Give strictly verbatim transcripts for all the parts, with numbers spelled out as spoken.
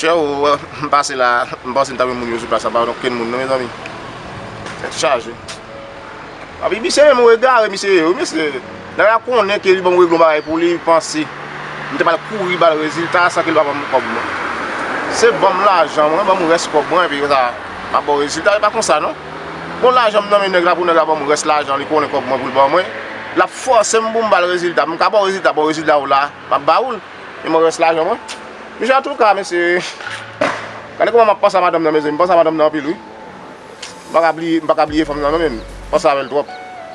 Chè, ou, m pase la, m panse m ta jwenn moun yo sou plas la, pa wè okenn moun non, mezanmi. Tèt chaje. Epi misye menm ou egare misye ye, wi, mesye. Nèg la konnen ke li ban m regle yon bagay pou li, li panse m te pral kouri ba l rezilta san ke l pa ban m kòb mwen. Se ban m lajan mwen, ban m rès kòb mwen, epi konsa, m ap ba w rezilta, e pa konsa non. Bon, lajan m nan men nèg la pou nèg la ban m rès lajan, li konnen kòb mwen pou l ban mwen. L ap fòse m pou m ba l rezilta. M ka ba w rezilta, ba w rezilta w la, m ap ba ou l. Men mwen rès lajan mwen. Mesye, antouka, mesye, gade kòman m ap panse a madanm nan, mesye. M panse a madanm nan anpil, wi. M pa ka bliye, m pa ka bliye fanm nan, non, menm. Panse avè l twòp.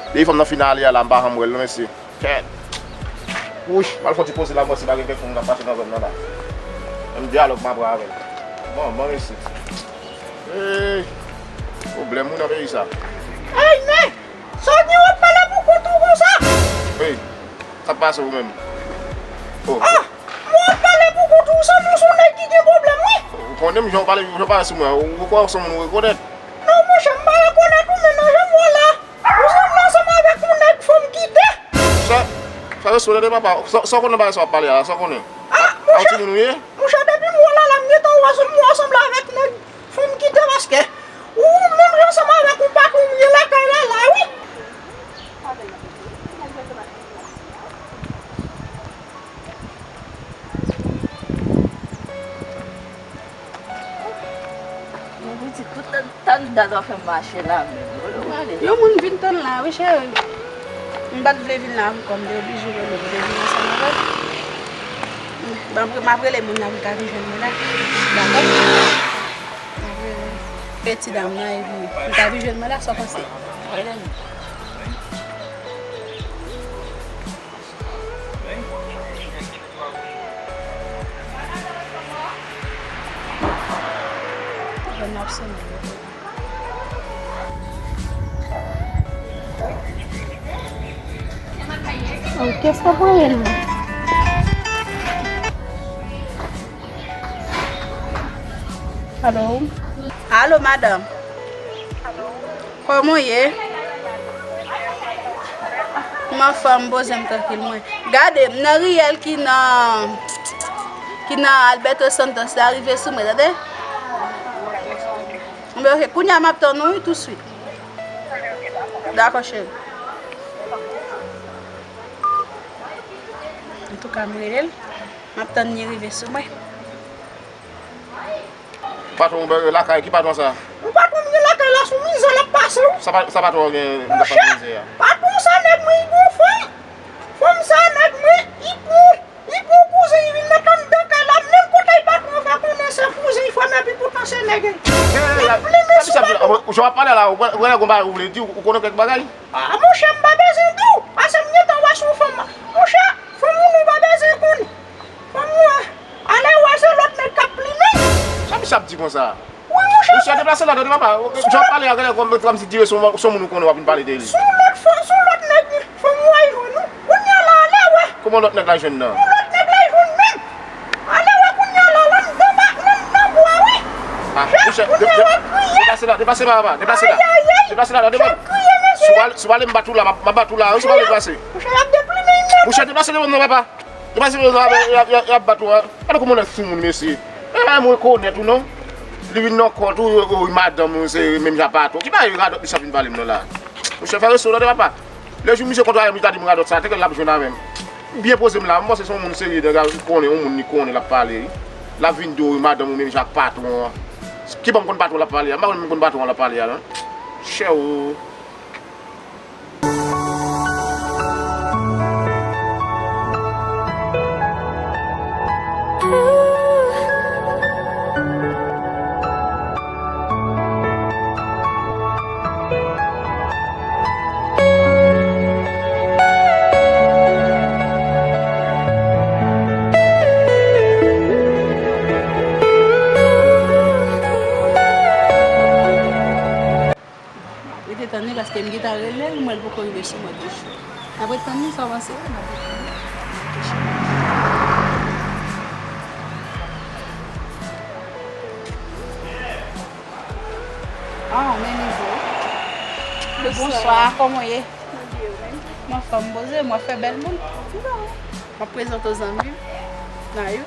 Depi fanm nan fin ale a la, m pa janm wè l, non, mesye. Kèt. Wouch, m al fè yon ti poze la, m wè si pa gen kèk moun k ap pase nan zòn nan la. Menm dyalòg m ap pran avè l. Bon, bon, mesye. Hey, pwoblèm, wi, nan peyi sa. Hey, men! Sa w gen w ap pale pou kont ou konsa? Hey, sa k pase ou menm? Oh. Ah! Mwen w ap pale pou kont ou, sanble w se yon nèg ki gen pwoblèm, wi. Ou konnen m jan w pale, jan w pale sou mwen, ou kwè w se yon moun ou rekonèt? Non, monchè, m pa rekonèt ou, men nan jan m wè w la, ou sanble ansanm avèk yon nèg, fò m kite. Sa, sa responde de papa. Sa, sa w konnen bagay sa w ap pale a la, sa w konnen? Ah, a, a w monchè, timoun ou ye? Monchè, depi m wè w la, la, m gentan wè w, m wè w sanble avèk nèg. Fò m kite paske ou menm jan ansanm avèk yon patwon m ye lakay la, la, wi. Mwen di tout tan dat w ap fè m mache la menm. Yon moun vin tann la, wi, cheri. M pa t vle vin la ankò, m te oblije rele, m te vin ansanm avè l. M ap, m ap rele moun nan pou l ka vin jwenn mwen la. Dakò? M ap rele ti dam nan epi pou l ka vin jwenn mwen la, sa w panse? Rele m. Bon, n ap sonde. Ok, sa voye nou. Alo? Alo, madanm. Kòman w ye? M anfòm, poze m trankil mwen. Gade, m nan riyèl ki nan, ki nan Alberto Santos la, rive sou mwen, tande? Enben, ok, kounye a m ap tann ou, wi, touswit. Dakò, cheri. Antouka, m rele l. M ap tann li rive sou mwen. Patwon w lakay, ki patwon sa? Yon patwon m gen lakay la, sou mizè l ap pase, wi. Sa pa, sa patwon w gen, li ap pase mizè a? Monchè, patwon sa nèg mwen, li gon fanm. Fanm sa nèg mwen, li pran, li pran kouzen, li vin met anndan kay la. Menm kote patwon an fè konnen se kouzen li fanm, epi poutan se nèg li. L ap plimen sou patwon. Jan w ap pale la, ou genlè gon bagay ou vle di, ou konnen kèk bagay? Ah, monchè, m pa bezwen di w, paske m gentan wè sou fanm. Monchè, fanm ou nou pa bezwen konn. Fanm ou a, ale wè se lòt nèg k ap plimen. Sa misye ap di konsa? Wi, monchè. Misye deplase la, tande papa. Jan w ap pale a, genlè kòm, kòmsi di se yon, se yon moun ou konnen w ap vin pale de li. Se yon lòt fanm, se yon lòt nèg, fanm ou a jwenn ou. Kounye a la, ale wè. Kòman lòt nèg la jwenn nan? Yon lòt nèg la jwenn menm. Ale wè kounye a la, l anndan ba, l anndan bwa, wi. Ah, monchè, de-, de-, deplase la, deplase la, papa, deplase la. Ayayay. Deplase la, tande mwen. Si w ale, si w ale, m bat ou la, m ap, m ap bat ou la, wi, si w ale deplase. Monchè, y ap deplimen nèg. Monchè, deplase devan m nan, papa. Deplase devan m nan, y ap, y ap, y ap, y ap bat ou a. Gade kòman w nan timoun, mesye. E, mwen rekonèt ou, non. Li vin nan kont ou, ou, ou, madanm ou, se menm jan patwon. Ki bagay radòt misye ap vin pale m nan la? Monchè, fè respè w, tande, papa. Lè jou misye kontre avè m, li ta di m radòt sa, tèkèl l ap jwenn avè m. M byen poze m la, m panse se yon moun serye, nèg la konnen, yon moun li konnen l ap pale, wi. L ap vin di w madanm ou menm jan ak patwon an. Ki bò m konn patwon l ap pale a? M pa konn m konn patwon l ap pale a, non. Chè o. Rete tann li paske m gentan rele l, m wè l poko rive sou mwen toujou. N ap ret tann li, sa w panse? N ap ret tann li. Ah, men nivo. Bonswa, kòman w ye? M anfòm, poze, mwen fè bèl moun. M ap prezante w zanmi m, Nayou.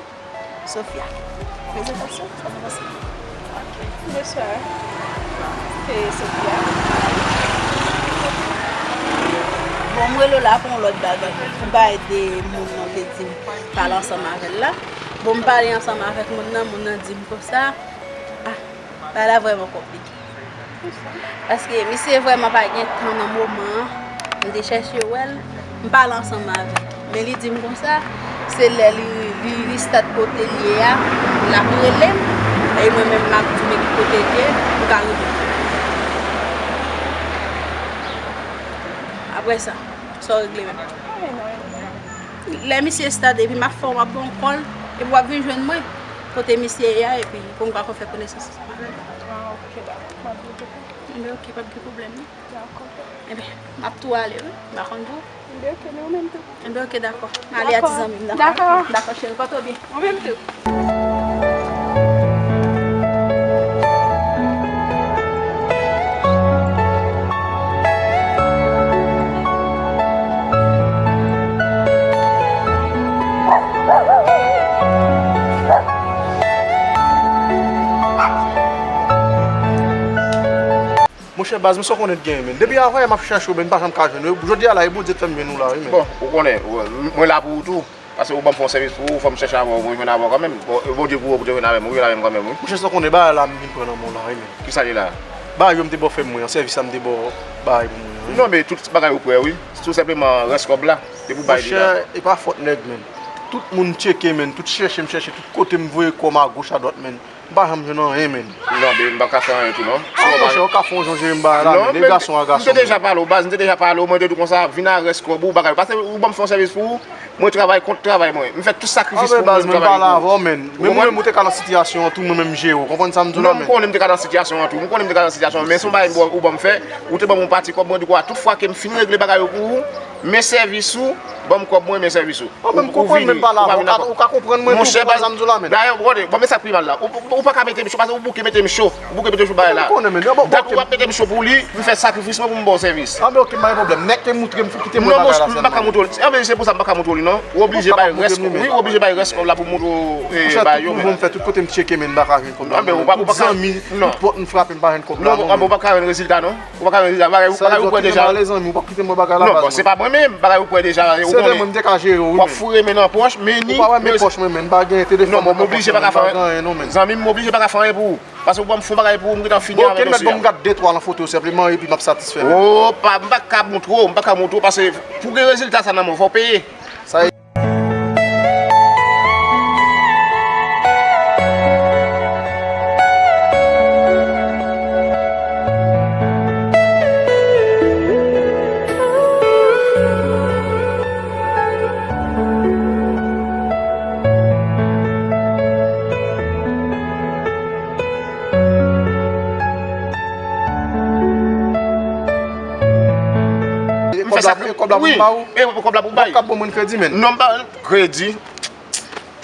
Sofia. Prezentasyon, kòman w se? Ok. Bonswa. Se Sofia. Bon, mwen Lola pou yon lòt bagay. Pou bay de moun nan te di m pale ansanm avè l la. Bon, m pale ansanm avèk moun nan, moun nan di m konsa. Ah, bagay la vrèman konplike. Paske misye vrèman pa gen tan nan moman an. M te chèche wè l, m pale ansanm avè l. Men li di m konsa, se lè li, li, li start kote l ye a, l ap rele m, e mwen menm m ap di men ki kote l ye, pou ka rele m. Apre sa, sa w regle menm. Lè misye start, epi m ap fè w, m ap ba w kòl, epi w ap vin jwenn mwen, kote misye ye a, epi pou m ka fè w fè konesans. Ah, ok, dakò. M ap vin kote w. Enben, ok, pa t gen pwoblèm, non. Dakò. Enben, m ap tou ale, wi. M pa konn pou. Enben, ok, men ou menm tou. Enben, ok, dakò. M ale a ti zanmi m, dakò? Dakò. Dakò, cheri, pòte w byen. Ou menm tou. Monchè baz, men sa w konnen t genyen, men. Depi avanyè m ap chèche w, men m pa janm ka jwenn ou. Jodi a la, e Bondye k fè m jwenn ou la, wi, men. Bon, ou konnen, ou, mwen la pou ou tou. Paske ou ban m fè yon sèvis pou ou, fò m chèche avè w, mwen jwenn avè w kanmenm. Bon, Bondye pou ou, pou te jwenn avè m, ou jwenn avè m kanmenm, wi. Monchè, sa w konnen, bagay la, m vin pran nan men w la, wi, men. Kisa li la? Bagay yo m te ba w fè m, wi, an sèvis sa m te ba w, bagay pou mwen, wi. Non, men tout bagay ou prè, wi. Tou senpleman, rès kòb la, depi w bay li la. Monchè, e pa fòt nèg, men. Tout moun tcheke, men. Tout chèche m chèche, tout kote m voye kò m agoch adwat, men. M pa janm jwenn anyen, men. Non, men m pa ka fè anyen tou, non. Ah, monchè, ou ka fè yon jan jere m bagay la, men. E gason a gason, men. M te deja pale w, baz, m te deja pale w, mwen te di w konsa, vin a rès kòb ou, bagay. Paske ou ban m fè yon sèvis pou ou, mwen travay kont travay mwen. M fè tout sakrifis pou mwen, m travay pou ou. Ah, men baz, men m pale avè w, men. Men mwen menm ou te ka nan sitiyasyon an tou, mwen menm m jere w. Konprann sa m di w la, men. Non, m konnen m te ka nan sitiyasyon an tou. M konnen m te ka nan sitiyasyon an, men se yon bagay ou ban m fè, ou te ban m yon pati kòb, mwen di w a tout fwa ke m fin regle bagay yo pou ou, men sèvis ou, ban m kòb mwen, men sèvis ou. Ou, men m konprann, men m pale avè w, ou ka konprann mwen tou, ou konprann sa m di w la, men. Dayè, gade, bon, men sa k pi mal la. Ou, ou, ou pa ka mete m cho, paske ou bouke mete m cho. Ou bouke mete m cho bagay la. Ou konnen, men, bon, dat ou ap mete m cho pou li, m fè sakrifis mwen pou m ba w sèvis. Ah, men ok, pa gen pwoblèm. Nèg te moutre m, kite m wè bagay la sèlman. Non, m pa ka moutre w li. Ah, men se pou sa m pa ka moutre w li, non. Ou oblije bay rès, wi, ou oblije bay rès kòb la pou m moutre w, eh, bagay yo, men. Bon, m fè tout kote m tcheke, men m pa ka jwenn kòb la, men. Tout zanmi, tout pòt m frape, m pa jwenn kòb la, non, men. Ah, men ou pa ka jwenn rezilta, non. Ou pa ka wè bagay, bagay ou kwè deja. Sa vle di w kite m wè bagay la, baz, non, bon, se pa mwen menm, bagay ou kwè deja, ou konnen. Se te mwen, m te ka jere w, wi, men. W ap foure men nan pòch, men ni. Ou pa wè men pòch mwen, men, m pa gen telefòn nan pòch mwen, men, m pa gen anyen, non, men. Zanmi m, m oblije pa ka fè anyen pou ou. Paske ou ban m fè yon bagay pou ou, m gentan fini avè dosye a. Bon, ok, mèt bon, m gad de twa nan foto senpleman, epi m ap satisfè, men. Oh, pa, m pa ka montre w, m pa ka montre w, paske pou gen rezilta sa nan men w, fò w peye. Sa E kòb la pou m ba ou? E kòb la pou bay. Ou p ap ban mwen kredi, men. Non, m pa kredi.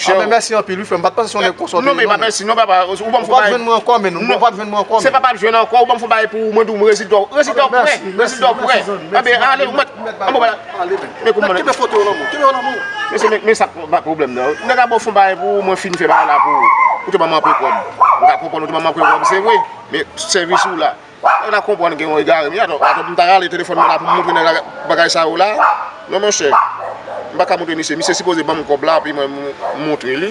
Ah, men mèsi anpil, wi, frè m. M pa t panse se yon nèg konsa w te ye, non, men. Non, men pa mèsi, non, papa. Ou ban m fè yon bagay. Non, w ap jwenn mwen ankò, men. Ou p ap jwenn mwen ankò, ou ban m fè yon bagay pou ou, mwen di w m rezilta w, rezilta w prè, rezilta w prè. Anben, ale, ou mèt, anben, ale, men. Men kouman. Mèt kenbe foto yo nan men w, kenbe yo nan men w. Men se, men, men sa k pa pwoblèm nan. Nèg la ba w fè yon bagay pou ou, mwen fin fè bagay la pou ou. Ou te ban m anpe kòb. M ka konprann ou te ban m anpe kòb, se vre. Men sèvis ou la. Nèg la konprann gen yon egare. Men atò, atò, m ta rale telefòn mwen la pou m montre nèg la bagay sa yo la. Non, monchè. M pa ka montre misye. Misye sipoze ban m kòb la, epi mwen m, m montre li.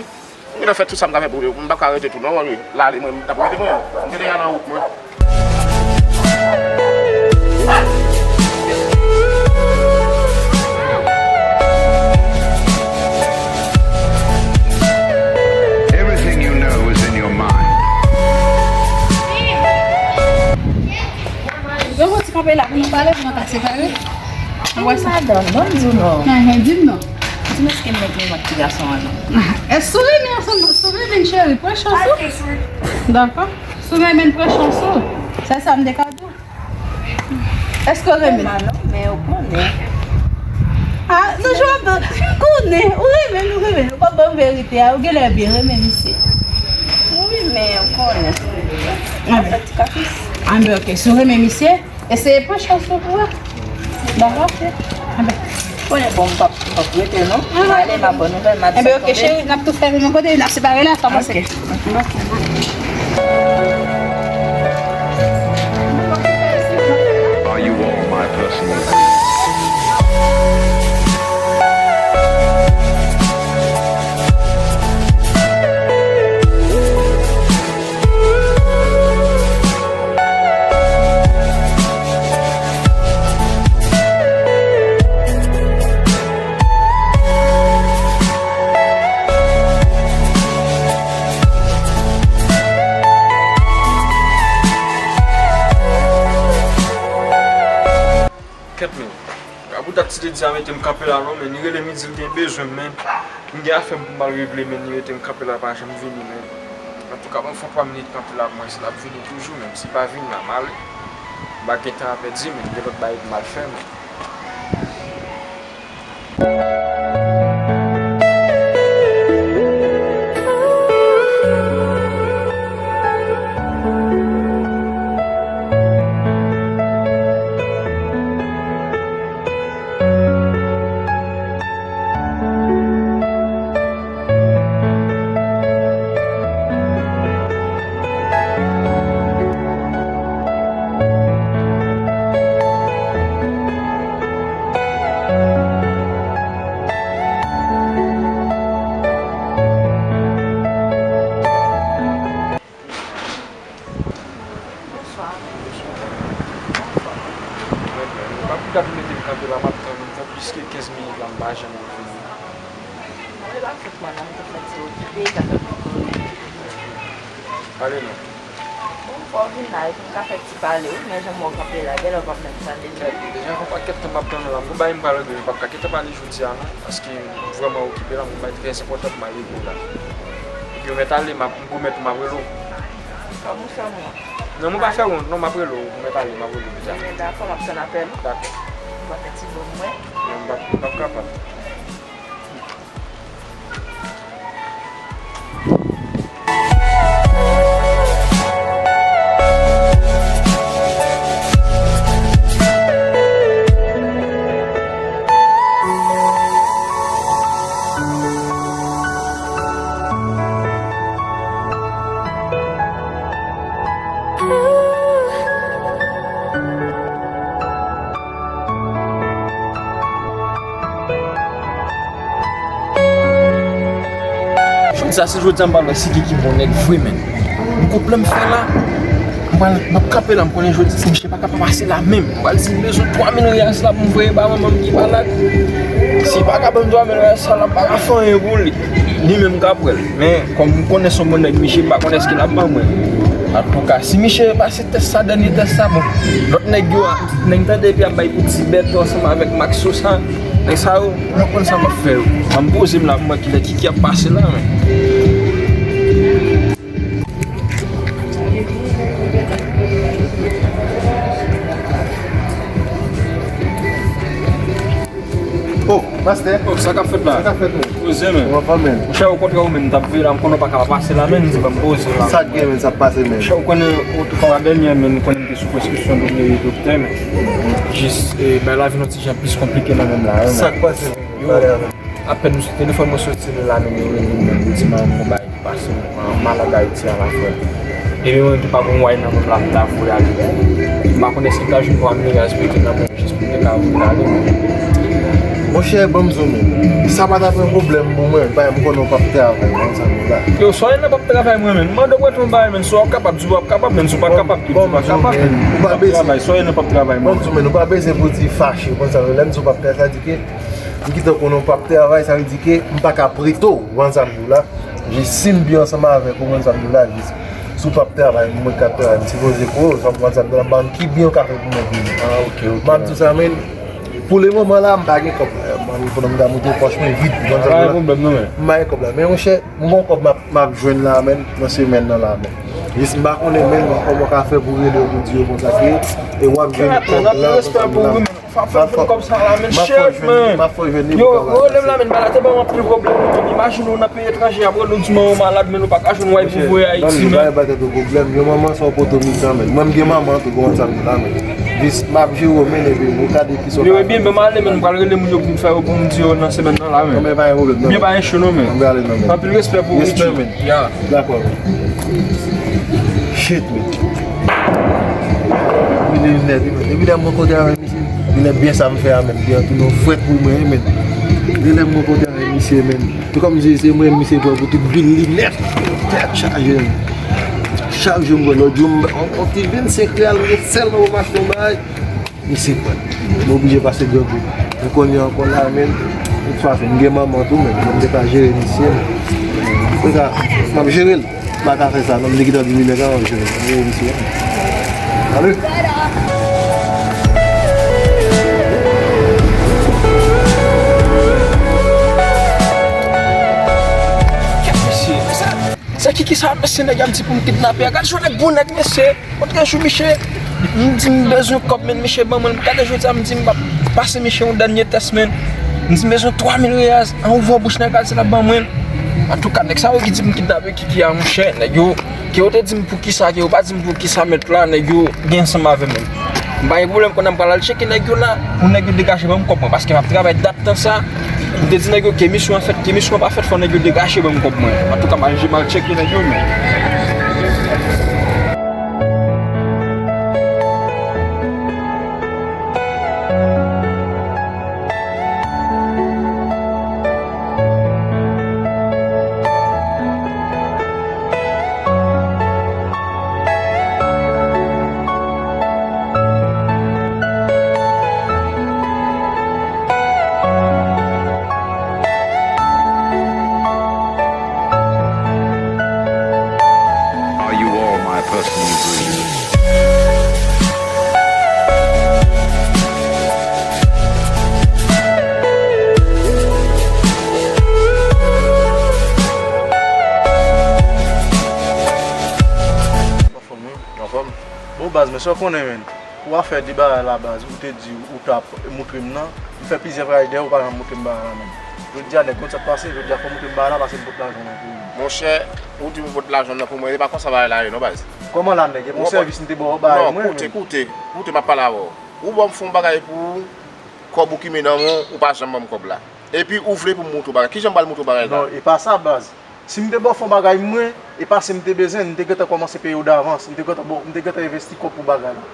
M gentan fè tout sa m ka fè pou li. M pa ka rete tou, non, wi. L ale, mwen, m t ap rete mwen. M te deja nan wout mwen. Everything you know is in your mind. Yo, bon, ti kanpe la pou nou pale, pou nou ka separe. Ou wè sa? Madanm, ban m di w non. Enhen, di m non. Di m èske m renmen ak ti gason an non. Èske w renmen ansanm, si w renmen cheri, pran chans ou. Dakò. Si w renmen, pran chans ou. Se sa m te ka di w. Èske w renmen? Kòman non, men ou konnen. Ah, toujou ap konnen. Ou renmen, ou renmen. Ou pa ban m verite a. Ou genlè byen renmen misye. Wi, men ou konnen. Anben. Fè ti kapris. Anben, ok. Si w renmen misye, eseye pran chans ou pou wè. Dakò? Ok. Anben. Konnen bon, m p ap, m p ap rete non. M ale, m ap ban nouvèl, m ap Enben, ok, cheri, n ap tou fè menm kote, n ap separe la, sa pase. Ok. Are you all my personal Kèt men. Aboudat ti te di a mete m kanpe la non, men li rele m, li di l gen bezwen m, men m gen afè m pou m al regle, men li mete m kanpe la, pa janm vini, men. Antouka, ban m fè twa minit kanpe la pou mwen, si l ap vini toujou, men si l pa vini la, m ale. M pa gen tan a pèdi, men m gen lòt bagay pou m al fè, men. Bonswa. Bonswa. Mwen, mwen, mwen, pa pou gade mete m kanpe la, m ap tann ou, fè plis ke kenz minit la, m pa janm vini. Mwen, la fèt mwen la, m te fè ti okipe, ta fè m kore. Pale non. Bon, fò w vin la, epi m ka fè ti pale, wi, men jan m wè w kanpe la, genlè w p ap menm tande m. Deja fè yon pakèt tan m ap tann ou la, m gon bagay m pral regle, m p ap ka gentan pale jodi a non, paske m vrèman okipe la, m gon bagay trè enpòtan pou m al regle la. Epi w mèt ale, m ap, m pwomèt ou m ap rele w. Kòm ou fè m wont. Non, mwen pa fè wont, non, m ap rele w, mwen pale, m ap rele w pita. Ebyen, dakò, m ap tann apèl ou. Dakò. Ou pa fè ti bon mwen. Non, m p ap, m p ap kapab. Jodi a, se jodi a m pral wè si Kiki bon nèg vre, men. M kont plan m fè la, m pral, m ap kanpe la, m konnen jodi, si misye pa ka pa pase la menm. M pral di m bezwen twa mil riyal la pou m voye ba manman m ki malad. Si l pa ka ban m twa mil riyal sa la, m pa ka fè anyen pou li. Li menm k ap pran l. Men, kòm m konnen se yon bon nèg, misye, m pa konnen èske l ap ban mwen. Antouka, si misye pase tès sa, dènye tès sa, bon. Lòt nèg yo, nèg tande epi ap bay pou ti bèt yo ansanm avèk Maxo sa. Nèg sa yo, m konn sa m ap fè yo. Ban m poze m la pou m wè kilè Kiki ap pase la, men. Oh, pastè. Oh, sa k ap fèt la? Sa k ap fèt, men? Poze, men. Ou anfòm, men? Monchè, okontrè, ou menm, m t ap veye la, m konnen w pa ka pa pase la, men, m di ban m poze la. Sa k gen, men, sa ap pase, men? Monchè, ou konnen, ou tou kòm a dènye, men, ou konnen m te sou preskripsyon doktè, men. Jis, e, bagay la vin yon ti jan plis konplike nan men m la, wi, men. Sa k pase, men? Yo, pale avè m. Apèn nou sou telefòn, mwen soti la, men, yo rele m, men, yo di m, mwen, bay. Pase, mwen malad Ayiti a la, frè. Epi mwen tou pa gon way nan men m la pou m ta voye ale. M pa konn èske m ta jwenn twa mil riyal mete nan men m jis pou m te ka voye ale, men. Monchè, ban m di w, men, sa pa t ap yon pwoblèm pou mwen, paske m konnen w p ap travay, w konn sa m di w la. Yo, sa w ye nan p ap travay mwen, men. M mande w pou yon bagay, men. Si w ap kapab, di w ap kapab, men. Si w pa kapab, tou di w pa kapab, men. Ou pa bezwen. Sa w ye nan p ap travay mwen. Ban m di w, men, ou pa bezwen pou di fache, w konn sa m di w la. Lè m di w p ap travay, sa vle di ke M gentan konnen w p ap travay, sa vle di ke m pa ka prete w, w konn sa m di w la. Jis si m byen ansanm avèk ou, w konn sa m di w la, jis si w p ap travay, mwen k ap travay, m sipoze kwè w, sa w konn sa m di w la, m pa konn ki byen w ka fè pou mwen vini. Ah, ok, ok. M ap di w sa, men, pou le moman la, m pa gen kòb la. Mwen, pandan m ta montre pòch mwen vid, w konn sa m di w la. Pa gen pwoblèm, non, men. M pa gen kòb la. Men, monchè, m gon kòb m ap, m ap jwenn la, men, nan semèn nan la, men. Jis m pa konnen, men, kòman w ka fè pou rele yo, pou di yo konsa ke, e w ap jwenn kòb la, w konn sa m di w la. Fò ap fè m jwenn kòb sa la, men, shit, man. Yo, rele m la, men, bagay la te ban m anpil pwoblèm, men. Imajine w nan peyi etranje, y ap rele w di manman w malad, men, ou pa ka jwenn way pou voye Ayiti, men. Bagay pa tèt ou pwoblèm. Yo, manman, se yon poto mitan, men. Mwen, m gen manman tou, w konn sa m di w la, men. Jis m ap jere w, men, epi ou ka di ki sa w ka fè. Ebyen, men m ale, men m pral rele moun yo pou m fè yo, pou m di yo nan semèn nan la, men. Non, men pa gen pwoblèm, non. Byen, pa gen cho, non, men. Anpil respè pou ou, Richie. Respè, men. Ya. Dakò, men. Shit, men. Depi lè m rankontre avèk misye, li lè byen sa m fè a, men. Li antoure yon frèt pou mwen, men. Depi lè m rankontre avèk misye, men. Tout kòm si se mwen misye pran pou tout vil li nèt. Tèt chaje m. Chak jou m pran lòt jou m yon ti vennsenk real m gen sèlman pou m achte yon bagay. Misye pran. M oblije pase grangou. M konnen ankò la men. Tout fason m gen manman tou men. M te ka jere misye men. Konsa m ap jere l. M pa ka fè sa non. M te gentan di m li nèg la m ap jere l. M ap jere misye. Ale. Kèt mesye, sa, sa ki, ki sa mesye nèg ap di pou m kidnape a? Gad jan nèg bon nèg mesye. Otrejou misye, m di m bezwen kòb men misye ban mwen l. Gade jodi a m di m ap pase misye yon dènye tès men. M di m bezwen twa mil reyaz. An ouvè bouch nèg la di l ap ban mwen l. Antouka nèg sa yo ki di m kidnape Kiki a monchè, nèg yo, ke yo te di m poukisa, ke yo pa di m poukisa mèt la, nèg yo gen ansanm avè m menm. M pa gen pwoblèm, kounye a m pral al tcheke nèg yo la, pou nèg yo degaje ban m kòb mwen, paske m ap travay dat tan sa, m te di nèg yo ke misyon an fèt, ke misyon an pa fèt, fò nèg yo degaje ban m kòb mwen. Antouka, m al, m al tcheke nèg yo, men. Are you all my personal dreams? Anfòm, wi. Anfòm. Bon, baz, men sa w konnen, men. Pou afè de bagay la, baz, ou te di ou t ap moutre m nan. M fè plizyè bagay dèyè w, ou pa janm moutre m bagay la, non. Jodi a, nèg, konn sa k pase, jodi a, fò w moutre m bagay la, paske m pot lajan nan pou ou. Monchè, ou di m ou pot lajan nan pou mwen, e pa konsa bagay la ye, non, baz. Kòman la, nèg? E pou sèvis m te ba w, bagay mwen, men. Non, koute, koute, koute, m ap pale avè w. Ou ban m fè yon bagay pou ou, kòb ou ki men nan men w, ou pa janm ban m kòb la. Epi ou vle pou m moutre w bagay. Kijan m pral moutre w bagay la? Non, e pa sa, baz. Si m te ba w fè yon bagay mwen, e pa si m te bezwen, m te gentan kòmanse peye w davans, m te gentan ba w, m te gentan envesti kòb pou bagay la.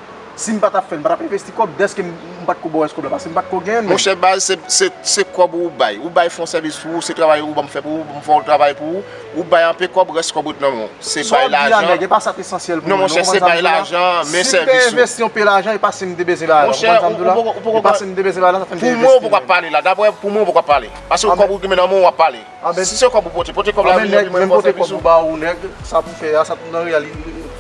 Si m pa t ap fè l, m pa t ap envesti kòb, dèske m, m pa t ko ba w rès kòb la, paske m pa t ko genyen l menm. Monchè baz, se, se, se kòb ou bay. Ou bay fè yon sèvis pou ou, se travay ou ban m fè pou ou, m fè yon travay pou ou, ou bay anpe kòb, rès kòb ret nan men w. Se bay lajan. Sa w di a, nèg, e pa sa k esansyèl pou mwen, non, konprann sa m di w la? Si m te envesti yon pe lajan, e pa si m te bezwen lajan, konprann sa m di w la? Monchè, ou, ou poko, ou poko. E pa si m te bezwen lajan, sa fè m te envesti l. Pou mwen, ou poko ap pale la. Daprè, pou mwen, ou poko ap pale. Paske kòb ou gen men nan men w, w ap pale. Si se kòb ou pote, pote kòb la, vini, vini, mwen fè w sèvis ou. Menm pote kòb ou ba ou, nèg, sa pou fè a, sa nan reyali-,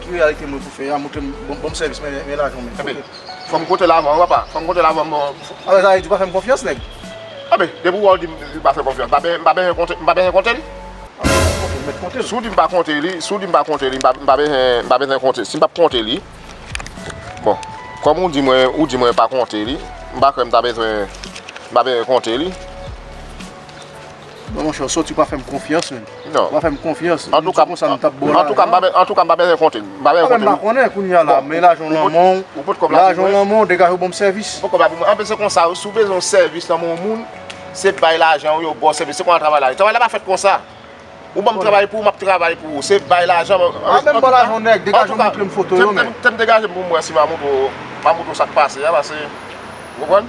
ki reyalite mwen pou fè a, montre m, bon, bon sèvis, men, men lajan w, men. Enben, fò m konte l avan, papa. Fò m konte l avan, bon. Apre sa, e di w pa fè m konfyans, nèg. Enben, depi w wè w di m pa fè konfyans, m pa ben-, m pa bezwen konte, m pa bezwen konte l. Mèt konte l. Si w di m pa konte li, si w di m pa konte li, m pa, m pa bezwen, m pa bezwen konte. Si m p ap konte li, bon, kòm ou di mwen, ou di mwen pa konte li, m pa kwè m ta bezwen, m pa bezwen konte li. Non, monchè, w sòti pa fè m konfyans, menm. Non. Ou pa fè m konfyans. Antouka, m di konsa, m t ap ba w lajan. Antouka, m pa be-, antouka, m pa bezwen konte. M pa bezwen konte. A, men m pa konnen kounye a la, men lajan w nan men w. Ou pot kòb la pou mwen. Lajan w nan men w, degaje w ban m sèvis. Ou pot kòb la pou mwen. Anben, se konsa, si w bezwen yon sèvis nan men yon moun, se bay lajan w, yo ba w sèvis. Se konsa travay la ye. Travay la pa fèt konsa. Ou ban m travay pou ou, m ap travay pou ou. Se bay lajan. A, men m ba w lajan, nèg, degaje w, montre m foto yo, men. Antouka, te m, te m, te m degaje m pou m wè si m a montre w, m a montre w sa k pase a, paske Ou konprann?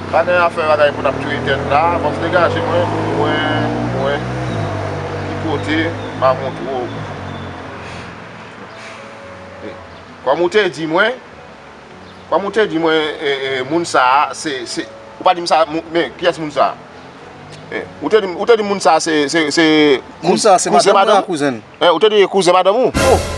Pa gen afè bagay pou n ap touye tèt la. Fò m degaje mwen pou mwen, pou mwen. Ki kote m a montre w. Kòm ou te di mwen, kòm ou te di mwen, e, e, moun sa a, se, se, ou pa di m sa, mou-, men, kiyès moun sa a? E, ou te di, ou te di moun sa a se, se, se kouzen madanm ou? Moun sa a se madanm mwen ak kouzen l. E, ou te di kouzen madanm ou? Oh!